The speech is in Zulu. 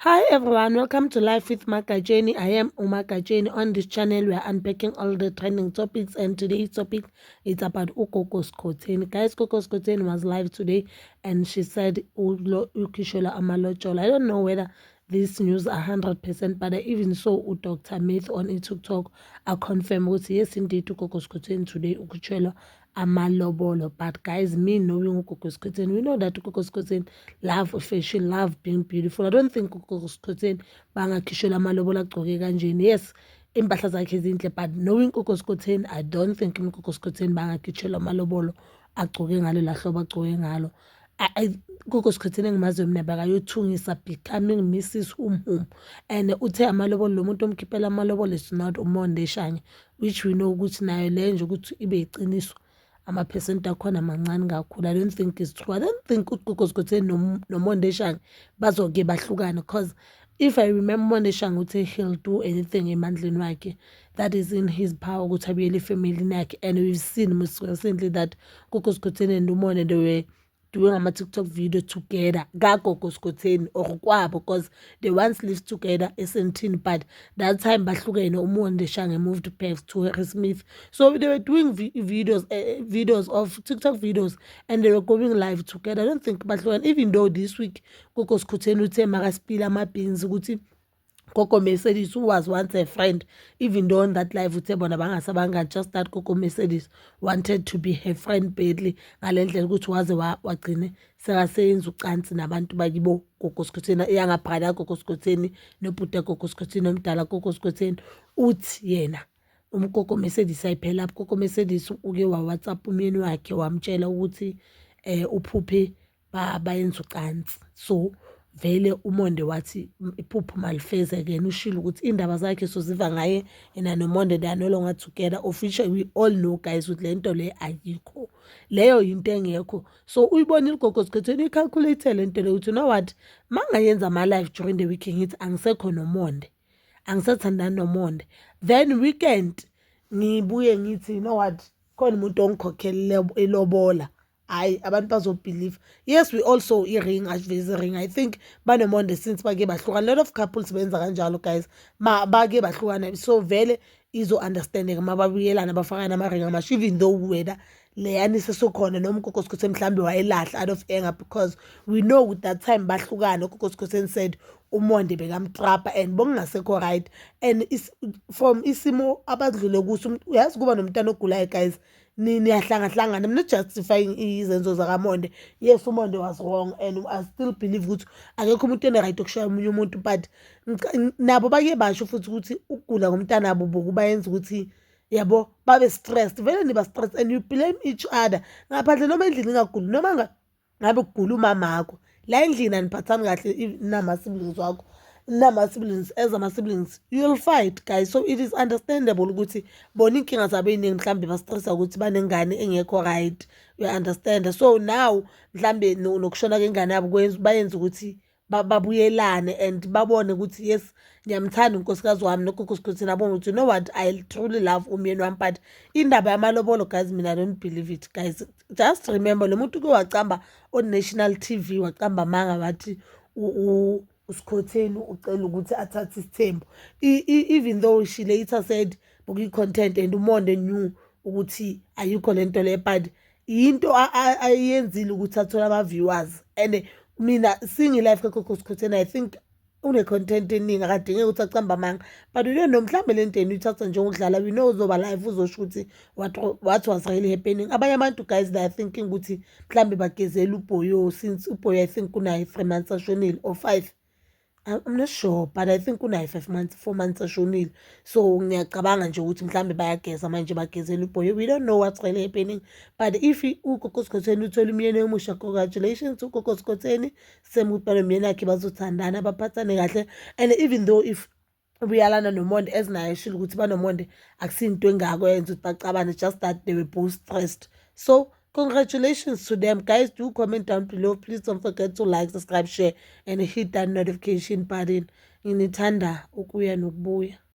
Hi everyone, welcome to Life with Magatsheni. I am Umagatsheni. On this channel, we are unpacking all the trending topics, and today's topic is about uGogo Skhotheni. Guys, Gogo Skhotheni was live today and she said ukhishelwa amalobolo. I don't know whether this news are 100%, but I even saw Dr. Myth on TikTok a-confirm ukuthi yes, indeed, uGogo Skhotheni today ukhishelwa amalobolo. But guys, me knowing uGogo Skhotheni, we know that uGogo Skhotheni love fashion, love being beautiful. I don't think uGogo Skhotheni bangakhishelwa amalobolo agcoke kanjeni. Yes, impahla zakhe zinhle, but knowing uGogo Skhotheni, I don't think uGogo Skhotheni bangakhishelwa amalobolo agcoke ngalo la hlobo agcoke ngalo. Gogo Skhotheni engimaziyo mina bakayothungisa, becoming Mrs Hum Hum, and uthe amalobolo lo muntu omkhiphela amalobolo is not uMonde Shange, which we know ukuthi nayo le nje ukuthi ibe iciniso, amaphesenti akhona mancane kakhulu. I don't think it's true. I don't think uGogo Skhotheni noMonde Shange bazoke bahlukane, because if I remember, uMonde Shange uthe he'll do anything emandleni wakhe that is in his power ukuthi abuyele efamilini yakhe. And we've seen most recently that Gogo Skhotheni and uMonde, they were doing ama-TikTok video together kaGogo Skhotheni or kwabo, because they once lived together eSandton, but that time bahlukene. UMonde Shange moved back to Harrismith, so they were doing videos, videos of TikTok videos, and they were going live together. I don't think bahlukene, even though this week Gogo Skhotheni uthe maka-spill ama-beans ukuthi Gogo Mercedes, who was once a friend, even though on that live uthe bona bangasabangani, just that Gogo Mercedes wanted to be her friend badly, ngale ndlela ukuthi waze wagcine sekaseyenza ucansi nabantu bakibo Gogo Skhotheni, eyangabrada Gogo Skhotheni nobhuti Gogo Skhotheni omdala Gogo Skhotheni. Uthi yena umgogo Mercedes ayiphela lapho. Gogo Mercedes uke wa-WhatsApp umyeni wakhe, wamtshela ukuthi uphuphe bayenza ucansi. So vele uMonde wathi iphupho malifezeke. Yena ushilo ukuthi iy'ndaba zakhe soziva ngaye yena noMonde, they are no longer together officially. We all know, guys, ukuthi le nto le ayikho, leyo yinto engekho. So uyibonile uGogo Skhotheni, uyi-calculate le nto le ukuthi, you know what, ma ngayenza ama-live during the week ngithi angisekho noMonde, angisathandani noMonde, then weekend ngibuye ngithi, you know what, khona umuntu ongikhokhelele ilobola, hhayi, abantu bazo-believe. Yes, we also i-ring, aveze i-ring. I think banoMonde since bake bahlukana, a lot of couples benza kanjalo, guys, ma bake bahlukana, so vele izo-understandeka uma babuyelana bafakane ama-ring amasha, even though wena leyani isesekhona noma uGogo Skhotheni mhlawumbe wayelahla out of anger, because we know with that time bahlukana, uGogo Skhotheni said uMonde bekamtrapa and bokungasekho right. And from isimo abadlule kuso, uyazi kuba nomntana ogulayo, guys, niyahlangahlangana. I'm not justifying izenzo zakaMonde. Yes, uMonde was wrong and I still believe ukuthi akekho umuntu ene-right yokushaya omunye umuntu, but nabo bake basho futhi ukuthi ukugula komntanabo bokubayenza ukuthi yabo babe stressed. Vele niba stressed and you blame each other ngaphandle, noma endlini ingaguli, noma ngabe kugula umamakho la endlini, aniphathani kahle nama-siblings wakho, nama-siblings, as ama-siblings you'll fight, guys. So it is understandable ukuthi bona iy'nkinga zabo ey'ningi mhlawumbe ba-stressa ukuthi banengane engekho right, you understand? So now mhlambe nokushona kwengane yabo bayenza ukuthi babuyelane and babone ukuthi, yes, ngiyamthanda unkosikazi wami, noGogo Skhotheni abone ukuthi, you know what, I truly love umyeni wami. But indaba yamalobolo, guys, mina I don't believe it. Guys, just remember lo muntu uke wacamba on national TV, wacamba amanga, wathi uSkhotheni ucela ukuthi athathe isithembu, even though she later said bokuyi-content and uMonde knew ukuthi ayikho lento le, but yinto ayenzile ukuthi athole ama-viewers. And mina seeing i-live kaGogo Skhotheni, I think une-content eningi, akadingeki ukuthi acambe amanga. But we don't know, mhlawumbe le nto yena uyithatha njengokudlala. We know uzoba live, uzosho ukuthi what was really happening. Abanye abantu, guys, they are thinking ukuthi mhlawumbe bagezela uBhoyo, since uBhoyo, I think, kunaye 3 months ashonile or 5, I'm not sure, but I think unaye 5 months, 4 months ashonile. So ngiyacabanga nje ukuthi mhlawumbe bayageza manje, bagezela uBhoyo. We don't know what's really happening, but if uGogo Skhotheni uthole umyeni omusha, congratulations uGogo Skhotheni. Same ukuthi banomyeni wakhe bazothandana, baphathane kahle. And even though if ubuyalana noMonde, as naye eshilo ukuthi banoMonde akusinto engako yenza ukuthi baxabane, just that they were both stressed. So congratulations to them. Guys, do comment down below. Please don't forget to like, subscribe, share and hit that notification button. Nginithanda ukuya nokubuya.